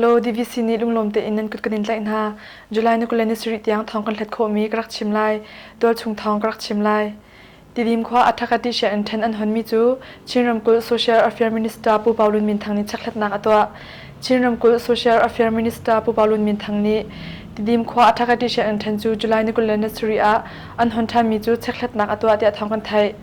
Hello, DVC nih lunglawm tein nan kut kan in tlaih hna. July ni 20 ni sarih tiang thawng kan hlet khawhmi ka rak chim lai. Tualchung thawng ka rak chim lai. Tidim khua Athakati sianginn ṭhen an honmi cu Chin ramkulh Social Affairs Minister Pu Pau Lun Min Thang nih chekhlatnak a tuah. Chin ramkulh Social Affairs Minister Pu Pau Lun Min Thang nih Tidim khua Athakati sianginn ṭhen cu July ni 27 ah an hon ṭhanmi cu chekhlatnak a tuah tiah thawng kan theih.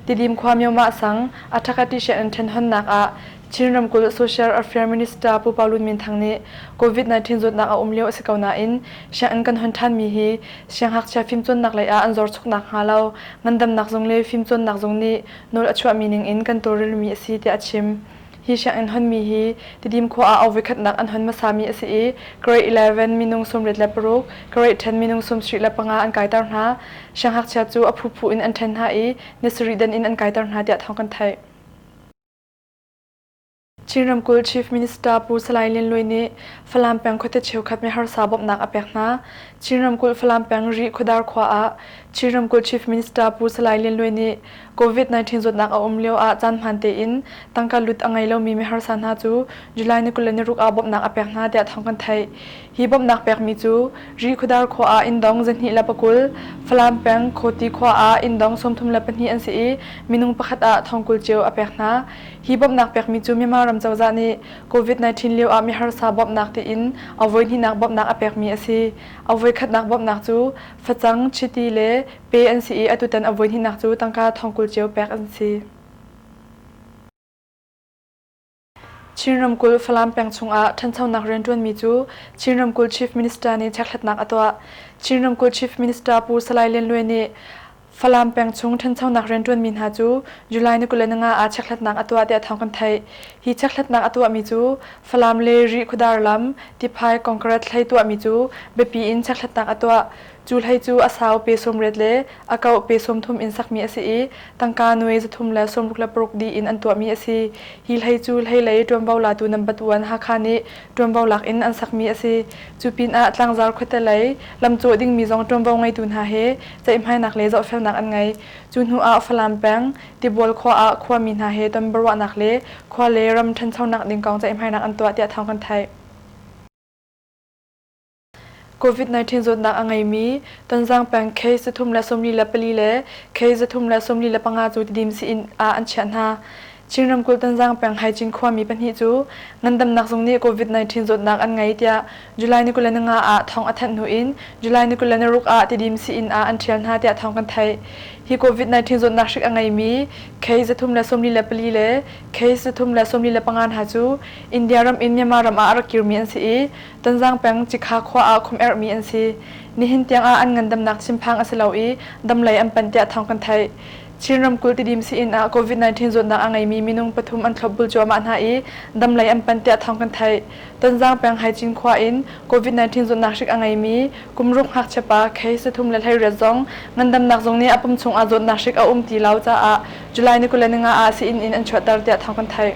Tidim khua Myomah sang Athakati sianginn ṭhen honnak ah Chin ramkulh Social Affairs Minister Pu Pau Lun Min Thang nih COVID-19 zawtnak a um lio a si ko nain sianginn kan hon ṭhanmi hi siangngakchia fimcawnnak lei ah an zorchuk nakhnga lo ngandamnak zung le fimcawnnak zung nih nawl a chuahmi ning in kan tawlrelmi a si tiah a chim. Hi sianginn honmi hi Tidim khua ah a voikhatnak an hon hmasami a si i grade 11 minung 36, grade 10 minung 75 an kaiter hna. Siangngakchia cu a phuphu in an ṭhen hna i ni sarih dan in an kaiter hna tiah thawng kan theih. Chin ramkulh Chief Minister Pu Salai Lian Luai nih Falam peng khuate cheukhat miharsa bawmhnak a pek hna. Chin ramkulh Falam peng Rih Khuadar khua ah Chin ramkulh Chief Minister Pu Salai Lian Luai nih COVID-19 zawtnak a um lio ah caan hmaan tein tangka lut a ngei lomi miharsa hna cu July ni 26 ah bawmhnak a pek hna tiah thawng kan theih. Hi bawmhnak pekmi cu Rih Khuadar khua ah inndong 220, Falam peng Khawti khua ah inndong 32 an si i minung pakhat ah thongkul cio a pek hna. Hi bawmhnak pekmi cu Myanmar ram cozah nih COVID-19 lio ah miharsa bawmhnak tiin a voihnihnak bawmhnak a pekmi a si. A voikhatnak bawmhnak cu facang, chiti le pe an si i atutan a voihnihnak cu tangka thongkul cio pek an si. Chin ramkulh Falam peng chungah ṭhanchonak rianṭuanmi cu Chin ramkulh Chief Minister nih chekhlatnak a tuah. Chin ramkulh Chief Minister Pu Salai Lian Luai nih Falam peng chung ṭhanchonak rianṭuanmi hna cu July ni 25 ah chekhlatnak a tuah tiah thawng kan theih. Hi chekhlatnak a tuahmi cu Falam le Rih khuadar lam Tiphai Kongkaret hlei tuahmi cu biapi in chekhlatnak a tuah. Cu hlei cu a sau pe 80 le a kauh pe 30 in sakmi a si i tangka nuai 366 dih in an tuahmi a si. Hi hlei cu hleilei ṭuanvo latu nambat uan Hakha nih ṭuanvo lak in an sakmi a si. Cu pinah tlangzar khuate lei lamcawh dingmi zong ṭuanvo ngeitu hna he ceihmainak le zohfelnak an ngei. Cu hnu ah Falam peng, Tibual khua ah khuami hna he ton biaruahnak le khua le ram ṭhanchonak ding kong ceihmainak an tuah tiah thawng kan theih. COVID-19 zawtnak a ngeimi Tonzang peng case 344 le case 345 cu Tidim sii-inn ah an chiah hna. Chin ramkulh Tonzang peng Haicin khuami pahnih cu ngandamnak zung nih COVID-19 zawtnak an ngei tiah July ni 25 ah thawng a thanh hnu in July ni 26 ah Tidim sii-inn ah an ṭhial hna tiah thawng kan theih. Hi COVID-19 zawtnak hrik a ngeimi case 344 le case 345 hna cu India ram in Myanmar ram ah a rak kirmi an si i Tonzang peng Cikha khua ah khum-erhmi an si. Nihin tiang ah an ngandamnak thinphang a si lo i damlei an panh tiah thawng kan theih. Chin ramkulh Tidim sii-inn ah COVID-19 zawtnak a ngeimi minung pathum an thlopbul cuahmah hna i damlei an panh tiah thawng kan theih. Tonzang peng Haicin khua in COVID-19 zawtnak hrik a ngeimi kum ruk ngakchia pa case 38 zong ngandamnak zung nih a pum chung ah zawtnak hrik a um ti lo caah July ni 25 ah sii-inn in an chuahter tiah thawng kan theih.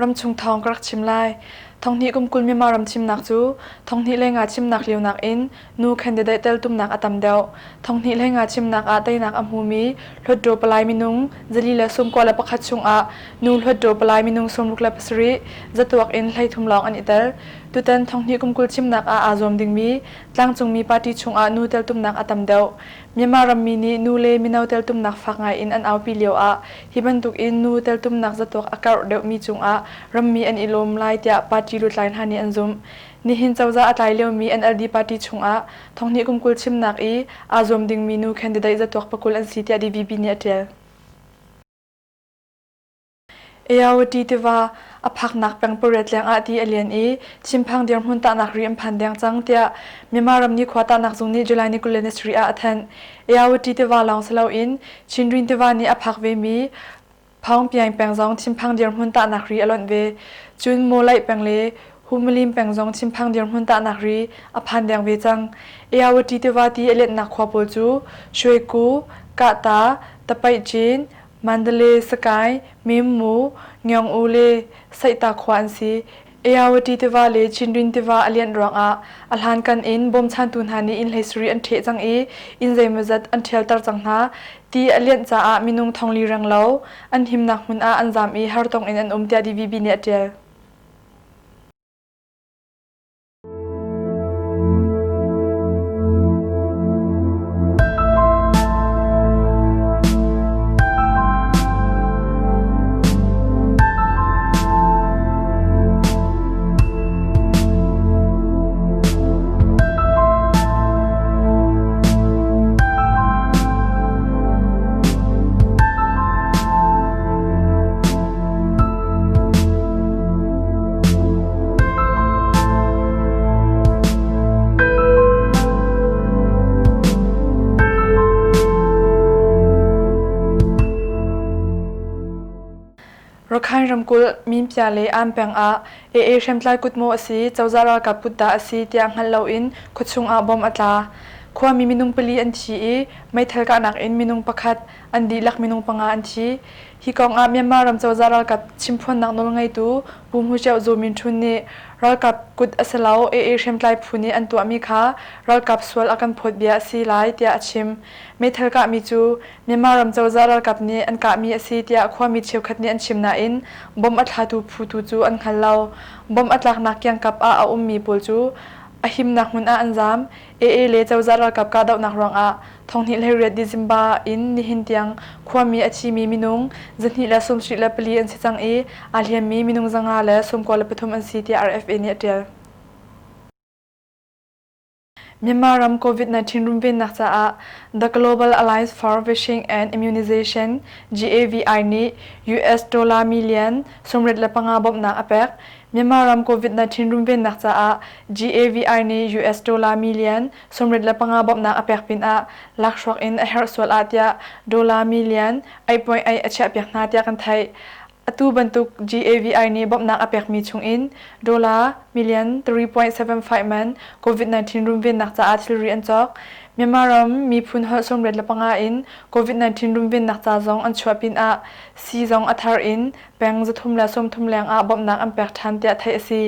Ramchung thawng ka rak chim lai. Thonghnih kum 20 Myanmar ram thimnak cu thonghnih le nga thimnak lio nakin nu candidate teltumnak a tam deuh. Thonghnih le nga thimnak ah teinak a hmumi Hluttaw palai minung 491 chungah nu Hluttaw palai minung 67 zatuak in 33 lawng an i tel. Tutan thonghnih kum 20 thimnak ah aa zuam dingmi tlangcungmi party chungah nu teltumnak a tam deuh. Myanmar rammi nih nu le mino teltumnak fak ngai in an aupi lio ah hi bantuk in nu teltumnak zatuak a karh deuhmi cungah rammi an i lawm lai tiah party lutlai hna nih an zumh. Nihin cozah a tlai liomi NLD party chungah thonghnih kum 20 chimnak i aa zuam dingmi nu candidate zatuak pakul an si tiah DVB nih a ṭial. Ayawati tiva a phaknak peng pariat lengah ti a lian i thinphang dirhmun tahnak ri an phan deng cang tiah Myanmar ram nikhua tahnak zung nih July ni 23 ah a thanh. Ayawati tiva lawng si loin Chindwin tiva nih a phak vemi Phaungpiang peng zong thinphang dirhmun tahnak ri a lonh ve. Cun Mawlaih peng le Humalim peng zong thinphang dirhmun tahnak ri a phan deng ve cang. Ayawati tiva ti a lianhnak khua pawl cu Shweku, Kahta, Tapaihcin, Mandalay, Sakai, Mimmu, Ngyong-u le Saihta khua an si. Ayawati tiva le Chindwin tiva a lianh ruangah a hlankan in bawmchantu hna nih inn hlei sarih an ṭheh cang i inn zeimawzat an ṭhialter cang hna. Ti a lianh caah minung thongli renglo an himnak hmun ah an zaam i hartong in an um tiah DVB nih a ṭial. Rakhine ramkulh Minpya le Ann peng ah AA hriamtlai kut maw a si, cozah ralkap kut dah a si tiah hngalh loin khuachung ah bomb a tla. Khuami minung pali an thi i meithal kahnak in minung pakhat, an dihlak minung panga an thi. Hi kong ah Myanmar ram cozah ralkap chimphuannak nawlngeitu Pu Hmu Cio Zaw Min Htun nih ralkap kut a si lo, AA hriamtlai phu nih an tuahmi kha ralkap sual a kan phawt bia a si lai tiah a chim. Meithal kahmi cu Myanmar ram cozah ralkap nih an kahmi a si tiah khuami cheukhat nih an chim nain bomb a thlatu phu tu cu an hngal lo. Bomb a tlaknak kiangkap ah a ummi pawl cu a himnak hmun ah an zaam. AA le cozah ralkap kahdohnak ruangah 2018 December in nihin tiang khuami a thimi minung 274 an si cang i aa hliammi minung 593 an si tiah RFA nih a ṭial. Myanmar ram COVID-19 runvennak caah The Global Alliance for Vaccine and Immunization (GAVI) nih US dollar million 95 bawmhnak a pek. Myanmar ram COVID-19 runvennak caah GAVI nih US dollar million 95 bawmhnak a pek pinah lakhruak in a herh sual ah tiah dollar million 8.8 a chiahpiak hna tiah kan theih. Atu bantuk GAVI nih bawmhnak a pekmi chungin dollar million 3.75 man COVID-19 runvennak caah thilri an cawk. Myanmar ram miphun holh 95 in COVID-19 runvennak ca zong an chuah pinah sii zong a thar in peng 330 leng ah bawmhnak an pek ṭhan tiah theih a si.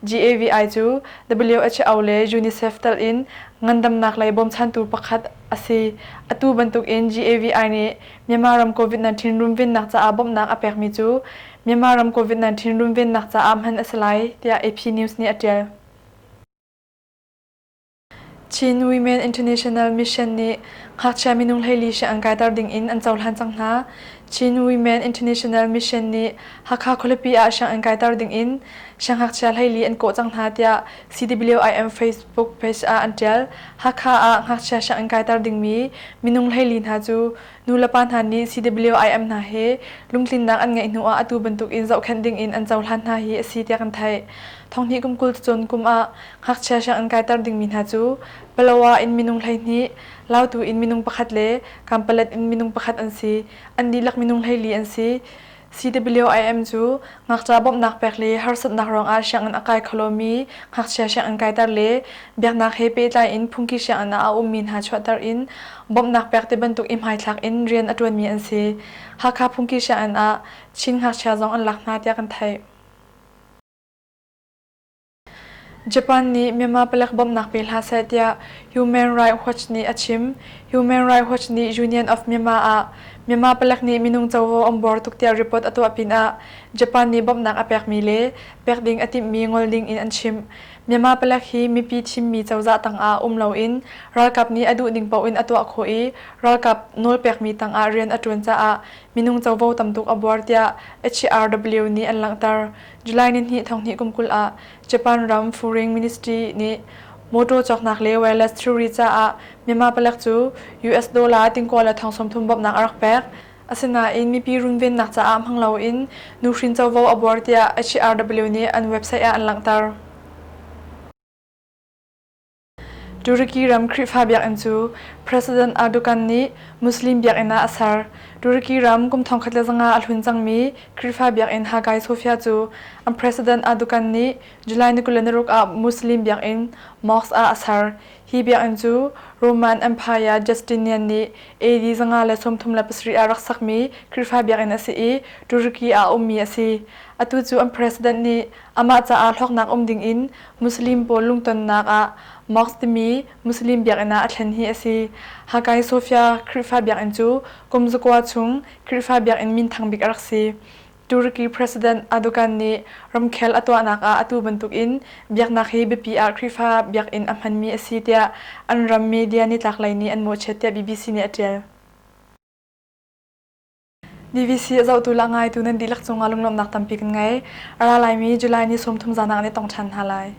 GAVI cu WHO le UNICEF tal in ngandamnak lei bawmchantu pakhat a si. Atu bantukin GAVI nih Myanmar ram COVID-19 runvennak caah bawmhnak a pekmi cu Myanmar ram COVID-19 runvennak caah hman a si lai, tiah AP News nih a ṭial. Chin Women International Mission nih ngakchia minung 14 sianginn kaiter dingin an cohlan cang hna. Chin Women International Mission nih Hakha khualipi ah sianginn kaiter dingin siangngakchia 14 an kawh cang hna tiah CWIM Facebook page ah an ṭial. Hakha ah ngakchia sianginn kaiter dingmi minung 14 hna cu nulepa hna nih CWIM hna he lungtlinnak an ngeih hnu ah atu bantuk in zohkhenh ding in an cohlan hna hi a si tiah kan theih. Thonghnih kum 20 cawn kum ah ngakchia sianginn kaiter dingmi hna cu Palawa in minung 12, Lautu in minung pakhat le Kampalet in minung pakhat an si. An dihlak minung 14 an si. CWIM cu ngakchia bawmhnak pek le harsatnak ruangah sianginn a kai kho lomi ngakchia sianginn kaiter le biaknak he pehtlai in phungki sianginn ah a ummi hna chuahter in bawmhnak pek ti bantuk i hmaithlak in rian a ṭuanmi an si. Hakha phungki sianginn ah Chin ngakchia zong an lak hna tiah kan theih. Japan nih Myanmar palek bawmhnak pe hlah seh tiah Human Rights Watch nih a chim. Human Rights Watch nih Union of Myanmar ah Myanmar palek nih minung covo an buar tuk tiah report a tuah pinah Japan nih bawmhnak a pekmi le pek ding a timhmi ngol ding in an chimh. Myanmar palek hi mipi thimmi cozah tangah um loin ralkap nih a duh ning paoh in a tuah khawh i ralkap nawlpekmi tangah rian a ṭuan caah minung covo tam tuk a buar tiah HRW nih an langhter. July nihnih thonghnih kum 20 ah Japan ram Foreign Ministry nih mawṭaw cawknak le wireless thilri caah Myanmar palek cu US dollar tingkua le thong 30 bawmhnak a rak pek. Asinain mipi runvennak caah hmang loin nuhrin covo a buar tiah HRW nih an website ah an langhter. Turkey ram Khrihfa biakinn cu President Erdogan nih Muslim biakinn ah a ser. Turkey ram kum 1500 a hlun cangmi Khrihfa biakinn Hagia Sophia cu an President Erdogan nih July ni 26 ah Muslim biakinn mosque ah a ser. Hi biakinn cu Roman Empire Justinian nih AD 537 ah rak sakmi Khrihfa biakinn a si i Turkey ah a ummi a si. Atu cu an president nih amah caah hlawknak um dingin Muslim pawl lungtonnak ah mosque timi Muslim biakinn ah a thlen hi a si. Hagia Sophia Khrihfa biakinn cu kum zakua chung Khrihfa biakinn minthang bik a rak si. Turkey President Erdogan nih ramkhel a tuahnak ah atu bantukin biaknak hi biapi ah Khrihfa biakinn a hmanmi a si tiah an ram media nitlaklei nih an mawhchiat tiah BBC nih a ṭial. BBC a zohtu le a ngaitu nan dihlak cungah lunglawmhnak tampi kan ngei. A ra laimi July ni 30 zan ah kan i tong ṭhan hna lai.